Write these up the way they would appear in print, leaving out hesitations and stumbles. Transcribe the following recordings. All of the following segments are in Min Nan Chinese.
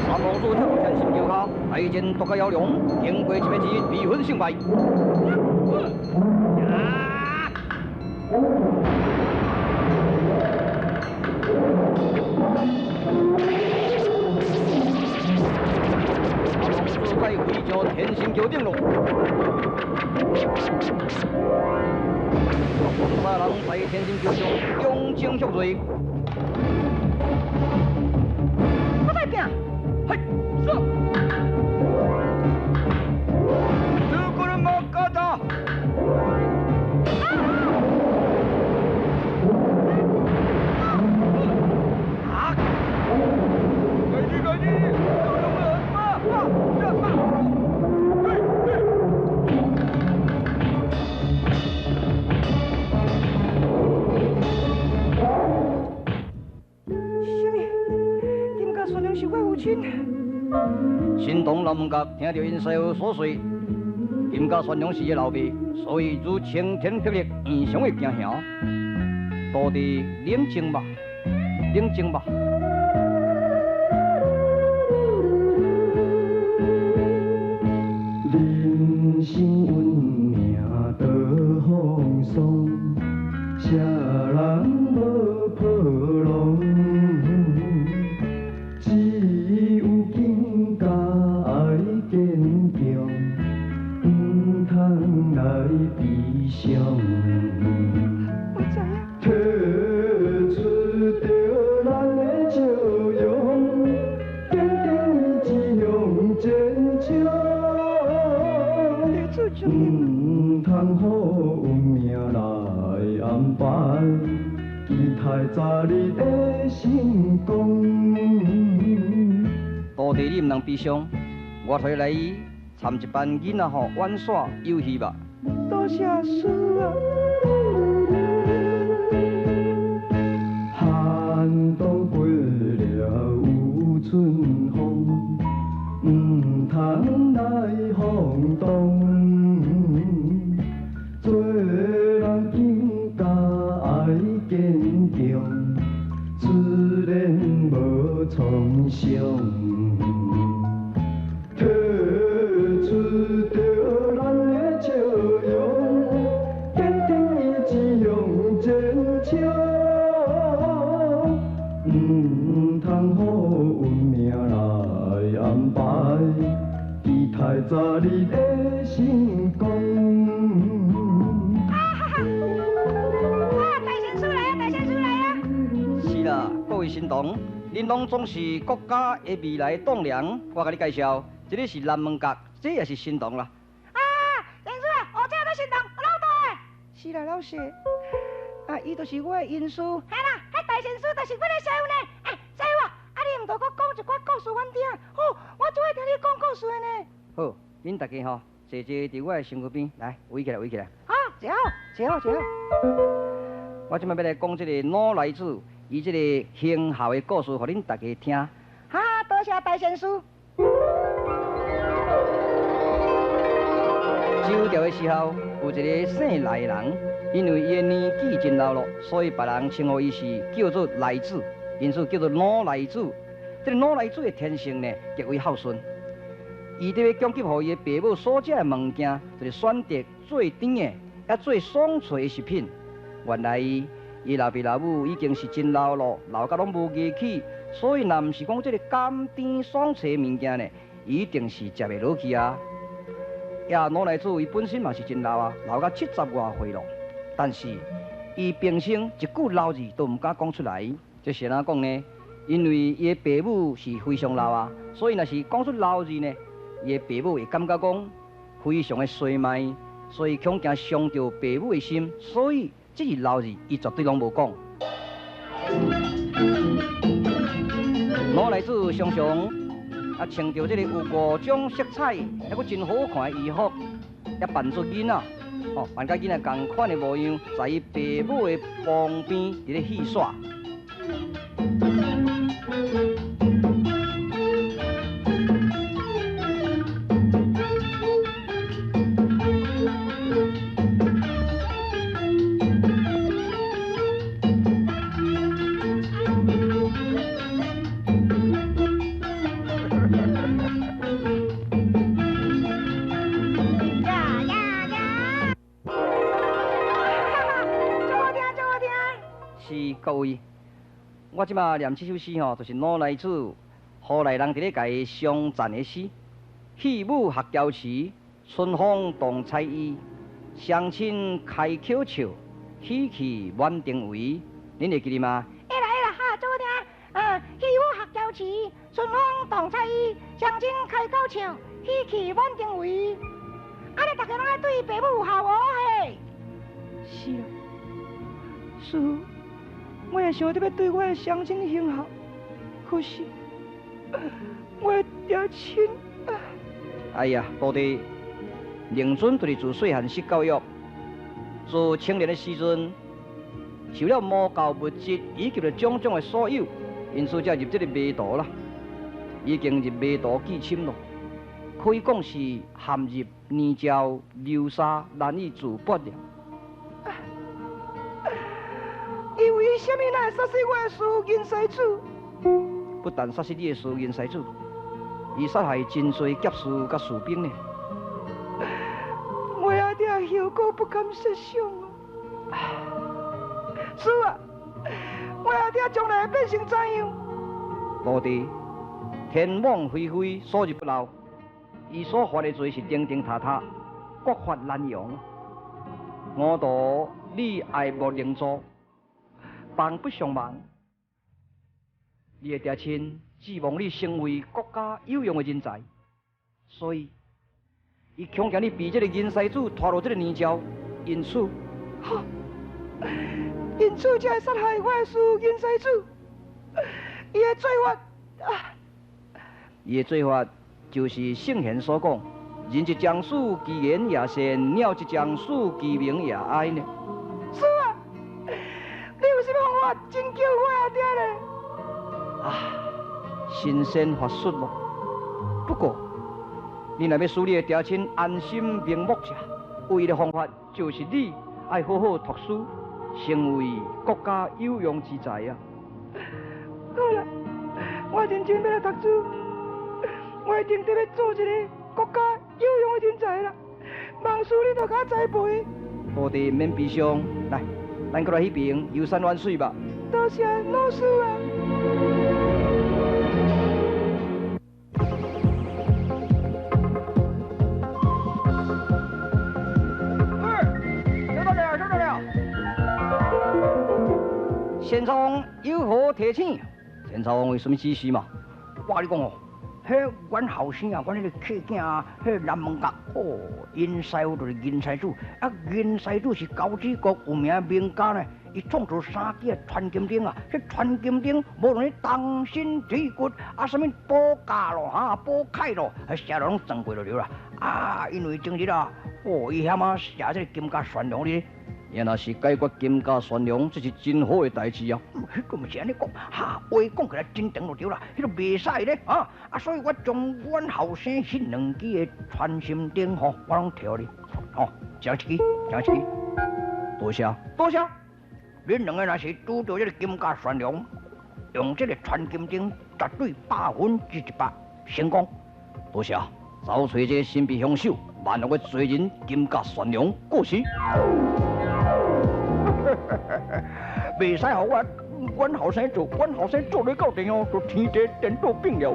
三王子跳到天心桥跤，大战独角妖龙，经过一暝之比分胜败。三王子再飞上天心桥顶咯。三人在天心桥上勇争蓄锐。我再拼，嘿，上！这个人马嘎达。啊！快点，快点！神童南门角听著𪜶师父所说，金甲玄龙是伊老爸，所以如晴天霹雳，异常的惊吓。徒弟，冷静吧，冷静吧。人生运命多风霜，啥人无破浪？只有更加爱坚强，毋通来悲伤。我知影。提出著咱的笑容，坚定意志向前冲。毋通予运命来安排，期待早日的成功。徒弟，你毋通悲伤，我替你来参一班囡仔吼玩耍游戏吧。多谢师父啊！寒冬过了有春风，毋通来放纵。做人更加爱坚强，自然无创伤。提出著咱的笑容，坚定意志向前冲。毋通予运命来安排，期待早日的成功。啊哈哈！啊，大仙师来啊！大仙师来啊！是啦，各位神童，恁拢总是国家的未来栋梁。我共你介绍，这个是南门角，这也是神童啦。啊，仙师啊，我这都神童，老大的。是啦，老师，啊，伊就是我的恩师。嘿啦，彼大仙师就是阮的师父呢。哎，师父啊，啊，你毋著阁讲一寡故事阮听。好，我最爱听你讲故事的呢。好，恁大家吼，坐坐伫我的身躯边，来，围起来，围起来。好，坐好，坐好，坐好。我这摆欲来讲这个老来子伊这个行孝的故事，予恁大家听。哈，多谢大仙师。周朝的时候，有一个姓赖的人，因为伊的年纪真老了，所以别人称呼伊是叫做赖子，因此叫做老赖子。这个老赖子的天性呢，极为孝顺。伊伫咧供给予伊的爸母所食的物件，就是选择最甜的、也最爽脆的食品。原来伊老爸老母已经是真老了，老甲拢无牙齿，所以若毋是讲这个甘甜爽脆的物件呢，伊一定是食袂落去啊。呀，老来子伊本身嘛是真老啊，老到70外岁咯。但是伊平生一句老字都毋敢讲出来。这是按怎讲呢？因为伊的爸母是非常老啊，所以若是讲出老字呢，伊的爸母会感觉讲非常的衰迈，所以恐惊伤著爸母的心，所以这个老字伊绝对拢无讲。老来子常常啊穿著这个有五种色彩，抑阁真好看的衣服，也扮作囡仔，哦，扮佮囡仔仝款的模样，在伊爸母的旁边伫咧戏耍。是各位，我這馬念這首詩吼，就是老來子何來人佇咧共伊相讚的詩。戲舞學嬌詞，春風動彩衣，相親開口笑，喜氣滿庭圍。恁會記得嗎？會啦會啦，哈，做好聽啊！戲舞學嬌詞，春風動彩衣，相親開口笑，喜氣滿庭圍。按呢，逐家攏愛對爸母有孝哦嘿。是啊，師父，我也想著欲對我的雙親行孝，可是我的爹親啊！哎呀，徒弟，令尊就是自細漢失教育，自青年的時陣，受了魔教物質以及著種種的所有，因此才入這个迷途啦，已經入迷途至深咯，可以講是陷入泥沼流沙，難以自拔了。伊為啥物來殺死我的師父銀師子？不但殺死你的師父銀師子，伊殺害真濟俠士佮士兵呢。我阿爹後果不堪設想哦。師父啊，我阿爹將來會變成怎樣？徒弟，天網恢恢，疏而不漏。伊所犯的罪是定定塌塌，國法難容。我徒你愛莫寧做，幫不上忙。你的爹親指望你成為國家有用的人才，所以伊恐驚你被這个銀師子拖入這个泥沼，因此，哈，因此才會殺害我的師父銀師子。伊的做法啊，伊的做法就是聖賢所講：人一將死，其言也善；鳥一將死，其鳴也哀呢。師父啊，你有啥物方法拯救我阿爹呢？啊，神仙法術咯。不過，你若欲使你的爹親安心瞑目者，唯一的方法就是你愛好好讀書，成為國家有用之才啊！好啦，我認真欲來讀書，我一定得欲做一个國家有用的人才啦。望師你著共我栽培。徒弟毋免悲傷，來，咱閣來彼爿遊山玩水吧。多謝老師啊！收到了，收到了。先生有何提醒？先生有啥物指示嘛？我共你講哦，彼阮後生啊，阮彼个客囝啊，彼南門角哦，殷師傅就是銀師子，啊，銀師子是高子國有名的名家呢。伊創造三支的傳金釘啊，彼傳金釘無論你東身鐵骨啊，啥物寶甲咯，哈寶鎧咯，射落攏撞過就對啦。啊，因為前日啊，哦，伊遐嘛射這个金甲懸梁哩。伊若是解決金甲懸梁，這是真好的代誌啊！彼個毋是按呢講，哈話講起來真長就對啦，彼個袂使咧，啊啊！所以我將阮後生彼兩支的傳心釘吼，我攏提予你，吼，一人一支，一人一支。多謝，多謝。恁兩个若是拄著這个金甲懸梁，用這个傳金釘，絕對100%成功。多謝，走揣這个神秘兇手，萬惡的罪人金甲懸梁過世。袂使予我，阮後生做，阮後生做咧到電哦，就天地顛倒變了。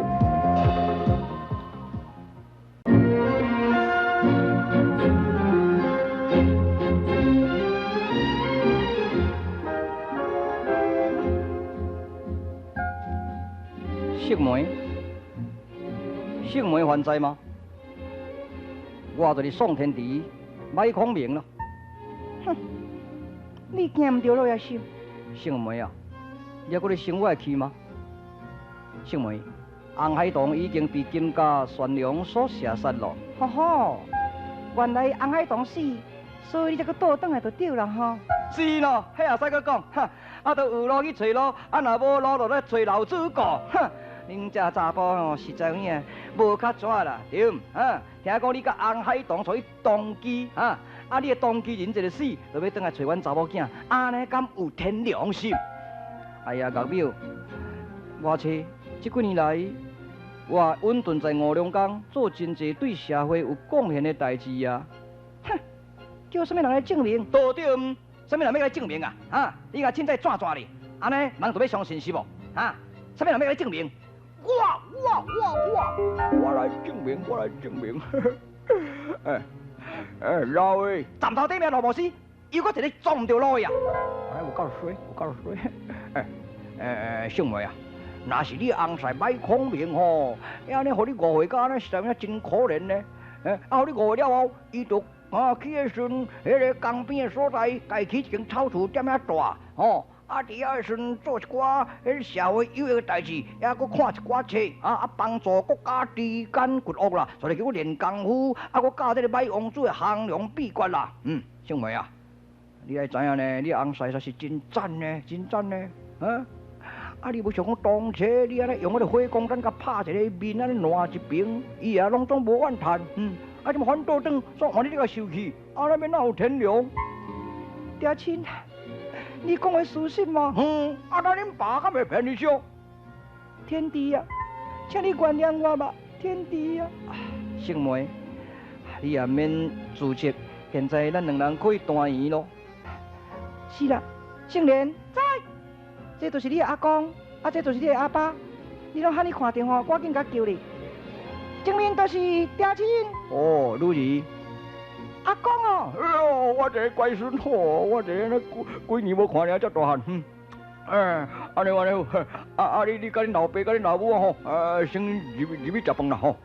秀梅，秀梅還在嗎？我就是宋天地，麥孔明啦。哼，你驚毋著落也是。秀梅啊，你猶閣咧生我的氣嗎？秀梅，紅海棠已經被金甲懸梁所射殺咯。吼吼，原來紅海棠死，所以你才閣倒轉來就對啦吼。是咯，彼也使閣講，哈，啊，都有路去揣路，啊，若無路就來揣老主顧，哼。恁這查埔吼，實在有影無較紙啦，對毋？哈，聽講你佮紅海棠屬於同居，哈，啊，你的同居人一个死，就欲轉來揣阮查某囝，按呢敢有天良心？哎呀，岳母，我猜這幾年來，我穩頓在五龍崗做真濟對社會有貢獻的代誌啊。哼，叫啥物人來證明？都對毋？啥物人欲共你證明啊？哈！你共凊彩轉轉咧，按呢人就欲相信是無？哈！啥物人欲共你證明？我我我我我來證明，我來證明。哎哎，老的，站頭頂面老無死，又閣一个撞毋著路的啊！哎，有夠衰，有夠衰。哎哎，聖梅啊，若是你翁婿歹孔明吼，按呢予你誤會到按呢，實在真可憐呢。哎，啊，予你誤會了後，伊就啊去彼時陣，彼个江邊的所在，家起一間草厝，踮遐住，吼。啊，佇遐的時陣做一寡彼社會有益的代誌，抑閣看一寡冊，啊啊幫助國家除奸除惡啦，所以叫我練功夫，啊閣教這个歹王子的行龍秘訣啦。嗯，聖梅啊，你愛知影呢，你翁婿煞是真讚呢，真讚呢，啊！啊，你無想講當初你按呢用彼个火光彈共拍一个面按呢爛一爿，伊也攏總無怨嘆，嗯，啊，這麼反倒轉，煞換你這個受氣，啊，那欲哪有天良？爹親。你講的事實嗎？嗯，啊，那恁爸敢會騙你笑？天弟啊，請你原諒我吧，天弟啊。聖梅，你也免自責，現在咱兩人可以團圓囉。是啦，聖蓮在，這就是你的阿公，啊，這就是你的阿爸，你攏喊伊看著吼，趕緊共叫你。前面就是爹親。哦，女兒。阿公哦，哎喲，我這个乖孫吼，我這个幾幾年無看你遮大漢，嗯，哎，按呢按呢，啊啊你你佮恁老爸佮恁老母吼，先入入去食飯啦吼。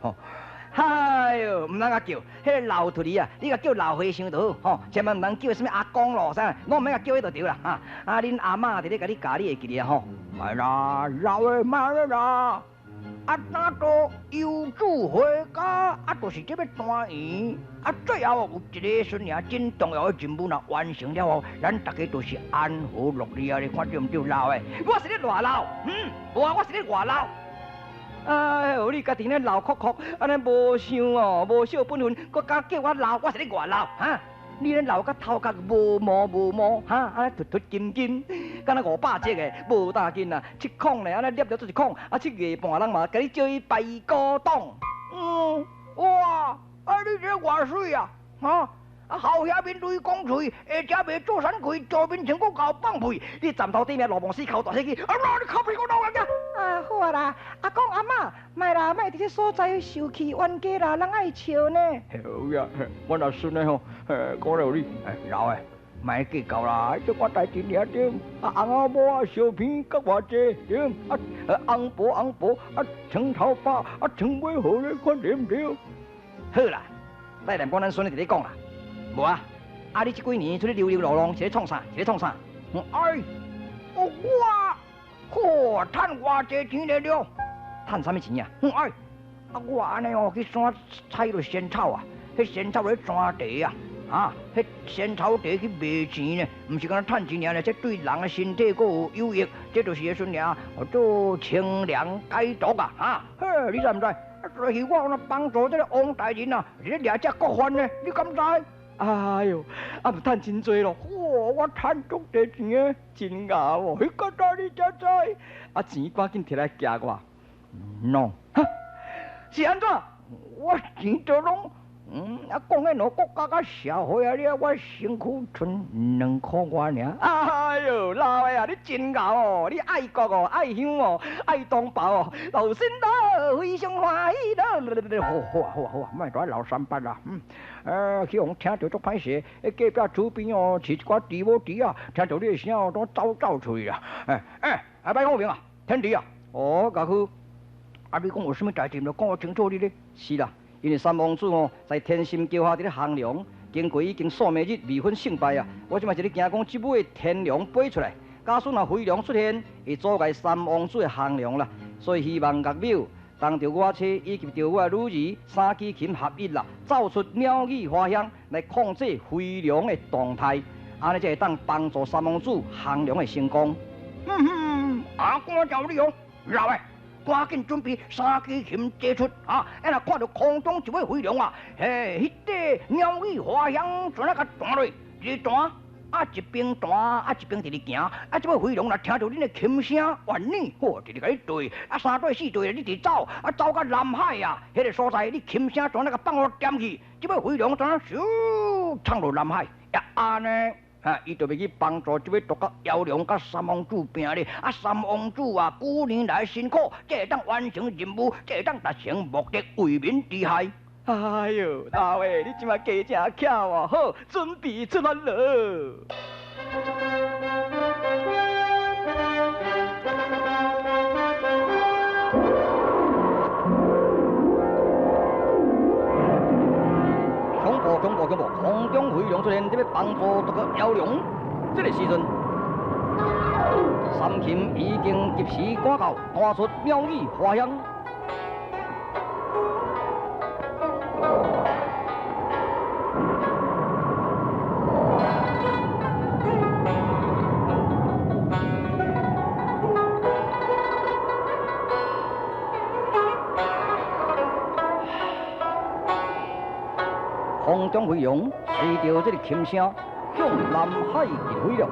哎喲，毋通共叫，彼个老秃兒啊，你共叫老和尚就好，吼，千萬毋通叫啥物阿公咯，啥，攏毋免共叫彼就對啦，哈。啊，恁阿嬤佇咧共你教，你會記得吼？莫啦，老的莫啦。啊，當初遊子回家，啊，就是這欲團圓。啊，最後有一個孫爾真重要的任務，若完成了後，咱大家都是安和樂利啊！你看對毋對？老的，我是咧偌老，嗯，無啊，我是咧偌老。哎喲，你家己咧老哭哭，按呢無想哦，無少本分，閣敢叫我老，我是咧偌老，哈？你咧老甲頭殼無毛無毛，哈？按呢禿禿金金，敢若500隻的，無打緊啊！七孔咧，按呢捏著做一孔，啊七月半人嘛，共你借去排古董。嗯，哇！啊，你這偌媠啊，哈？啊，後遐面雷公喙，下遮袂做山氣，上面穿閣夠放屁。你站頭頂面羅夢死哭大聲去，啊！你哭屁股老人家。啊，好啊啦，阿公阿嬤，莫啦，莫佇這所在受氣冤家啦，人愛笑呢。好呀，我若孫的吼，講了你，老的，莫計較啦，這寡代誌爾對。啊，翁仔某啊，相片閣偌濟對。啊，翁婆翁婆，啊，長頭髮，啊，長尾好咧，看對毋對？好啦，來來，講咱孫的佇咧講啦。無啊，啊你這幾年出去溜溜浪浪，是咧創啥？是咧創啥？哎，我，呵，趁偌濟錢咧了？趁啥物錢啊？哎，啊我按呢哦去山採著仙草啊，彼仙草咧山茶啊，啊，彼仙草茶去賣錢呢，毋是干焦趁錢爾呢，這對人的身體閣有有益，這就是彼陣爾做清涼解毒啊，哈，嘿，你知毋知？啊，就是我有幫助這个王大人啊，佇咧掠這國犯呢，你敢知？哎喲，啊毋趁真濟咯！嚯，我趁足濟錢的，真𠢕哦！彼個早你才知，啊錢趕緊提來寄我。喏，哈，是按怎？我錢都攏，啊講彼兩國家佮社會啊，你啊我身軀賰兩箍外爾。哎喲，老的啊，你真𠢕哦！你愛國哦，愛鄉哦，愛同胞哦，老身都非常歡喜咯。好好啊，好啊，好啊，莫蹛老三八啦，嗯。去予聽著足歹勢，彼隔壁厝邊哦，飼一寡豬母豬仔，聽著你的聲哦，都走走出去啦。哎哎，啊，歹講明啊，天弟啊，哦，家父，啊，你講有啥物代誌，就講予清楚你咧。是啦，因為三王子吼在天心橋下佇咧項梁，經過已經數暝日未分勝敗啊，我這馬是咧驚講這尾天龍飛出來，假使若飛龍出現，會阻礙三王子的項梁啦，所以希望岳廟當著我妻以及著我的女兒三支琴合一啦，奏出鳥語花香來控制飛龍的動態，按呢才會當幫助三王子項梁的成功。嗯哼，阿官叫你哦，老的，趕緊準備三支琴借出啊！若看著空中一尾飛龍啊，嘿，彼塊鳥語花香全啊共彈落，一彈。啊，一邊彈，啊一邊佇咧行，啊這尾飛龍若聽著恁的琴聲，願意，吼，直直共你綴，啊三對四對，你直走，啊走到南海啊，彼个所在，你琴聲全啊共放予點去，這尾飛龍怎咻衝落南海，啊按呢，哈，伊就欲去幫助這位獨角妖龍佮三王子拚咧。啊，三王子啊，幾年來辛苦，這會當完成任務，這會當達成目的，為民除害。哎喲，老欸，你這馬加誠巧哦，好，準備出發囉。恐怖恐怖恐怖！空中飛龍出現，欲幫助獨角妖龍。這个時陣，三禽已經及時趕到，彈出鳥語花香。空中飛龍隨著這个琴聲，向南海而飛了。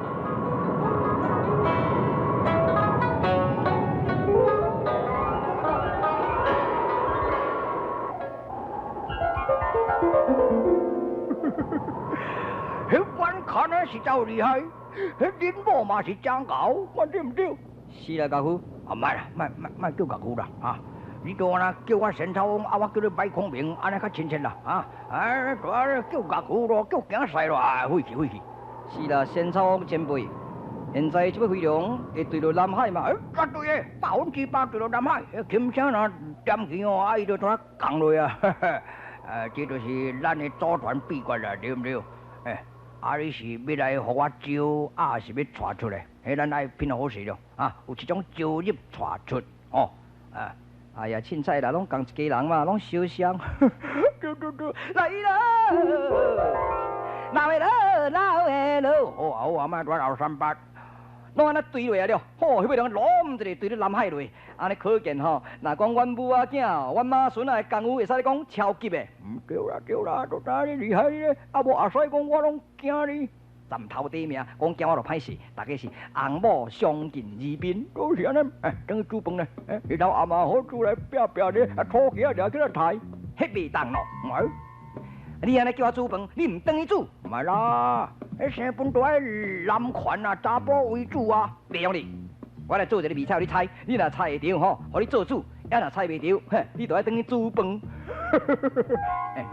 彼阮看的實在有厲害，彼恁某嘛是真𠢕，看對毋對？是啦，家父。啊，莫啦，莫莫莫叫家父啦，啊！你都按呢叫我仙草翁，啊，我叫你擺孔明，按呢較親切啦，啊！哎，叫家父咯，叫驚死咯，啊，廢去廢去。是啦，仙草翁前輩，現在這尾飛龍會墜落南海嘛？欸，絕對的，100%墜落南海。彼琴聲若點去哦，啊，伊就怎降落啊？這就是咱的祖傳秘訣啦，對毋對？欸，啊，你是欲來予我招，啊，還是欲帶出來？彼咱愛拼好勢咯，啊，有一種招入帶出，哦，啊。哎呀，凊彩啦，攏仝一家人嘛，攏相像。對對對，來啦！老的老，老的老，好啊好啊，莫亂老三八，攏按呢墜落啊了。吼，彼尾龍攏一个墜咧南海內，按呢可見吼，若講阮母仔囝，阮媽孫仔的功夫會使咧講超級的。毋對啦對啦，都知你厲害咧，啊無阿使講我攏驚你。站頭第一名，講驚我就歹勢，大家是翁某相敬如賓，都是按呢。欸，轉去煮飯咧，欸，日頭阿媽好煮來拚拚咧，啊，土雞仔掠起來刣，彼袂當咯。欸，你按呢叫我煮飯，你毋轉去煮？毋係啦，彼生飯都愛男權啊，查埔為主啊。袂用你，我來做一个謎猜，予你猜，你若猜會著吼，予你做主；啊若猜袂著，哼，你就愛轉去煮飯。欸，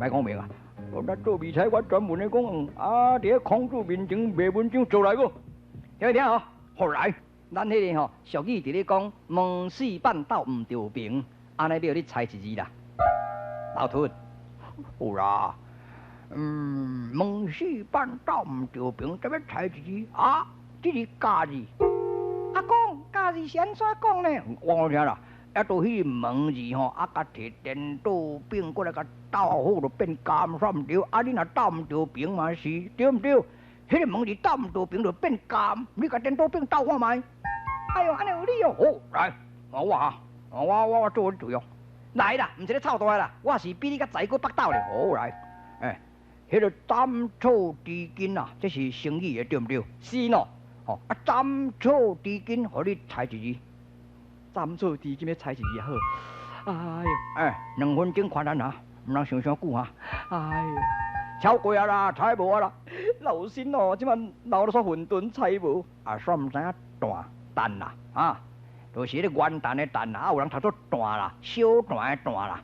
莫講明啊。我做謎猜，我專門咧講，啊，佇咧孔子面前賣文章做來無？聽沒聽吼？好來，咱彼个吼俗語佇咧講，門四半鬥毋著平，按呢欲予你猜一字啦。老頭，有啦，嗯，門四半鬥毋著平，這欲猜一字啊？這是家字。阿公，家字是按怎講呢？我講聽啦。啊，都彼个門字吼，啊，共提顛倒反過來共鬥好，就變監，煞毋對。啊，你若鬥毋著平嘛是，對毋對？彼个門字鬥毋著平就變監，你共顛倒反鬥看覓。哎喲，按呢有理哦。好，來，我哈，我我我做你對哦。來啦，毋是咧臭大啦，我是比你較才閣北斗咧。好來，欸，彼个斬草除根啊，這是成語的對毋對？是喏。吼，啊，斬草除根，予你猜一字。斬草除根欲猜一字也好。哎喲，欸，2分鐘寬咱啊，毋通想傷久哈。哎喲，超過啊啦，猜無啊啦。老身哦，這擺腦咧煞混沌猜無。啊，煞毋知影斷旦啦，啊，就是彼个元旦的旦啦，啊，有人讀做斷啦，小段的斷啦。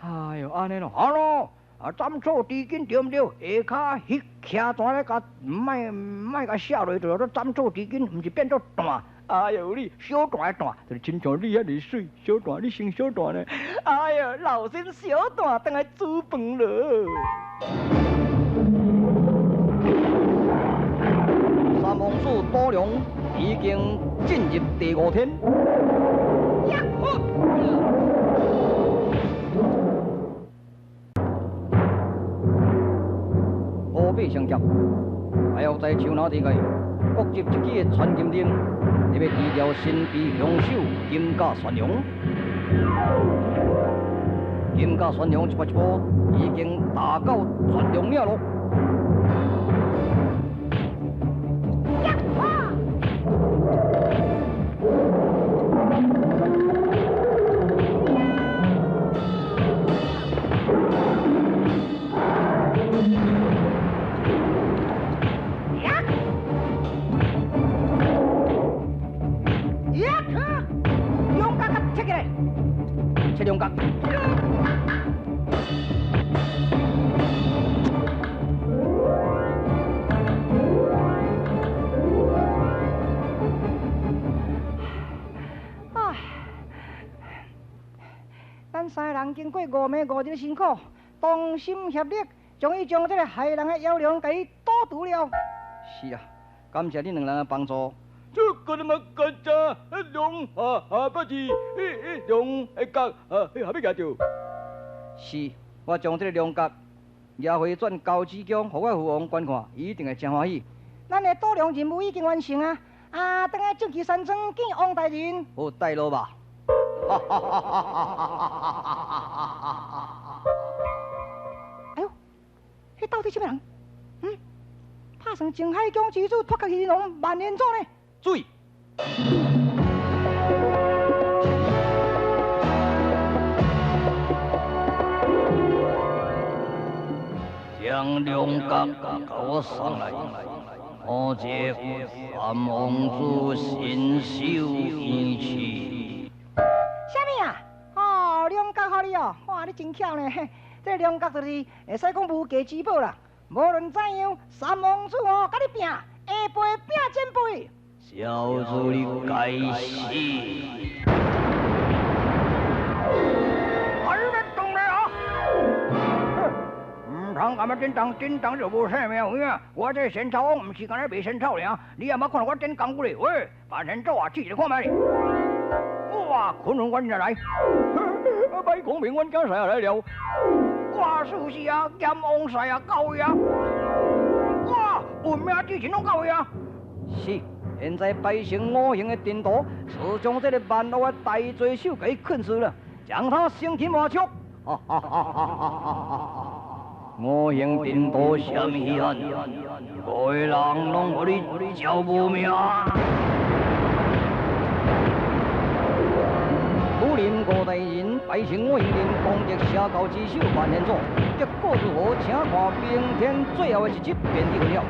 哎喲，按呢咯。好咯，啊，斬草除根對毋對？下跤彼徛段咧，共莫莫共寫落，就叫做斬草除根，毋是變做斷。哎喲，你小段的段，就是親像你遐爾媠，小段你先小段呢。哎喲，老身小段轉來煮飯了。三王子斗龍已經進入第五天。烏馬相接，还有在樹林地界，各執一支的傳金令，欲治療神秘兇手金甲玄龍。金甲玄龍一步一步已經達到絕龍嶺咯。來，切龍角。唉，咱三个人經過五暝五日辛苦，同心協力，終於將這个害人的妖龍共伊堵住了。是啊，感謝恁兩人的幫助。這個他媽個啥？龍啊啊不是，龍角啊，還欲舉著？是，我將這个龍角拿回轉高子宮，予我父王觀看，伊一定會誠歡喜。咱的堵龍任務已經完成啊！啊，轉來正岐山莊見王大人。好，帶路吧。哎喲，彼到底啥物人？嗯，拍算靖海宮之主脫殼魚龍萬年祖呢？注意！將龍角共我送來，我這三王子身手醫治。啥物啊？哦，龍角予你哦，哇，你真巧呢！這龍角就是會使講無價之寶啦。無論怎樣，三王子哦，佮你拚，下輩拚前輩。小子，你該死！哎，你動來啊！毋通按呢振動，振動就無性命有影。我這仙草王毋是干焦賣仙草爾，你也捌看我振功夫咧？喂，萬年祖啊，試一下看覓。哇，昆崙阮也來，歹講明，阮囝婿也來了。哇，是是啊，閻王婿也到位啊。哇，運命之神攏到位啊。是，現在擺成五行的陣圖，是將這个萬惡的大罪獸共伊困死了，將他生擒活捉。五行陣圖啥物稀罕？五个人攏予你招無命。武林五大人擺成五行陣，攻擊邪教之首萬年祖。結果如何？請看明天最後的一集，便知分曉。